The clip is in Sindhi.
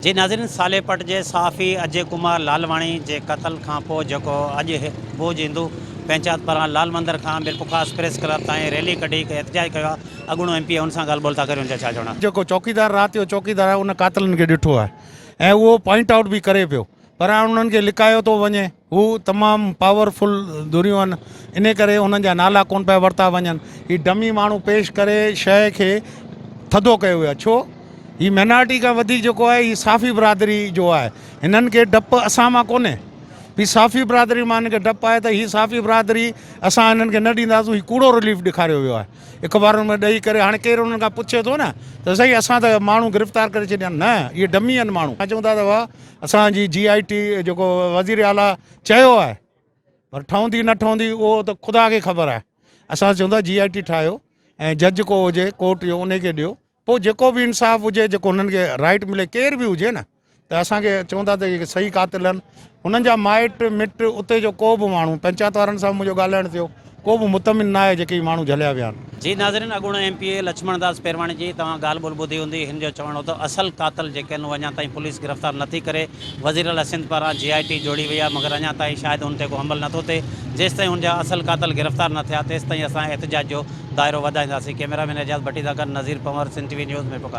جي ناظرين صالح پٽ جي صحافي اجي ڪمار لالواڻي جي قتل کان پوء جيڪو اڄ ڀوڄ هندو پنچات پاران لال مندر کان ميرپورخاص پريس ڪلب تائين ريلي ڪڍي هڪ احتجاج ڪيو آهي اڳوڻو ايم پي اي ان سان ڳالهه ٻولهه ٿا ڪريون ان جا ڇا چوڻ آهي. جيڪو چوڪيدار رات جو چوڪيدار آهي ان قاتلن کي ڏٺو آهي ۽ اهو پوائنٽ آئوٽ به ڪري پيو پر هاڻ انهن کي لڪايو ٿو وڃي هو تمام پاور فل ڌريون آهن انهي ڪري انهن جا نالا ڪونه پيا ورتا وڃن هي ڊمي ماڻهو پيش ڪري شيء کي ٿڌو ڪيو ويو آهي ڇو هي مينارٽي کان وڌيڪ جيڪو آهي هي صافي برادري جو آهي هنن کي ڊپ اسان مان ڪونهي هي صافي برادري مان هنن کي ڊپ آهي ته هي صافي برادري اسان هنن کي نه ڏينداسون هي ڪوڙو رليف ڏيکاريو ويو آهي اخبارن ۾ ڏئي ڪري هاڻي ڪير انهن کان پڇي ٿو نه ته سائين اسان ته ماڻهو گرفتار ڪري ڇڏيا نه اهي ڊمي آهن ماڻهو اسان چئون ٿا ته واهه اسان جي جي آء ٽي جيڪو وزير اعليٰ چيو آهي پر ٺهندي نه ٺهندي اهو ته خدا کي خبر آهي اسان چون ٿا جي آء ٽي ٺاهيو ۽ جج ڪو هجي ڪورٽ جو ان کي ڏيو پوء جيڪو به انصاف هجي جيڪو هنن کي رائٽ ملي ڪير به هجي نه ته اسان کي چون ٿا ته جيڪي صحيح قاتل آهن هنن جا مائٽ مٽ اتي جو ڪو به ماڻهو پنچائت وارن سان منهنجو ڳالهائڻ ٿيو ڪو به مطمئن ناهي جيڪي هي ماڻهو جهليا ويا آهن. جي ناظرين اڳوڻو M P A Lachhman Das Pirwani جي توهان ڳالهه ٻولهه ٻڌي هوندي هن جو چوڻ هو ته اصل قاتل جيڪي آهن اهي اڃا تائين پوليس گرفتار نٿي ڪري وزير اعليٰ سنڌ پاران جي آء ٽي جوڙي وئي آهي مگر اڃا تائين شايد ان تي ڪو عمل نٿو ٿئي جيستائين ان جا اصل قاتل گرفتار نه ٿيا تيستائين اسان احتجاج جو دائرو وڌائينداسين ڪئميرا مين اعجاز ڀٽي سان گڏ Nazir Panhwar Sindh T V news Mirpurkhas.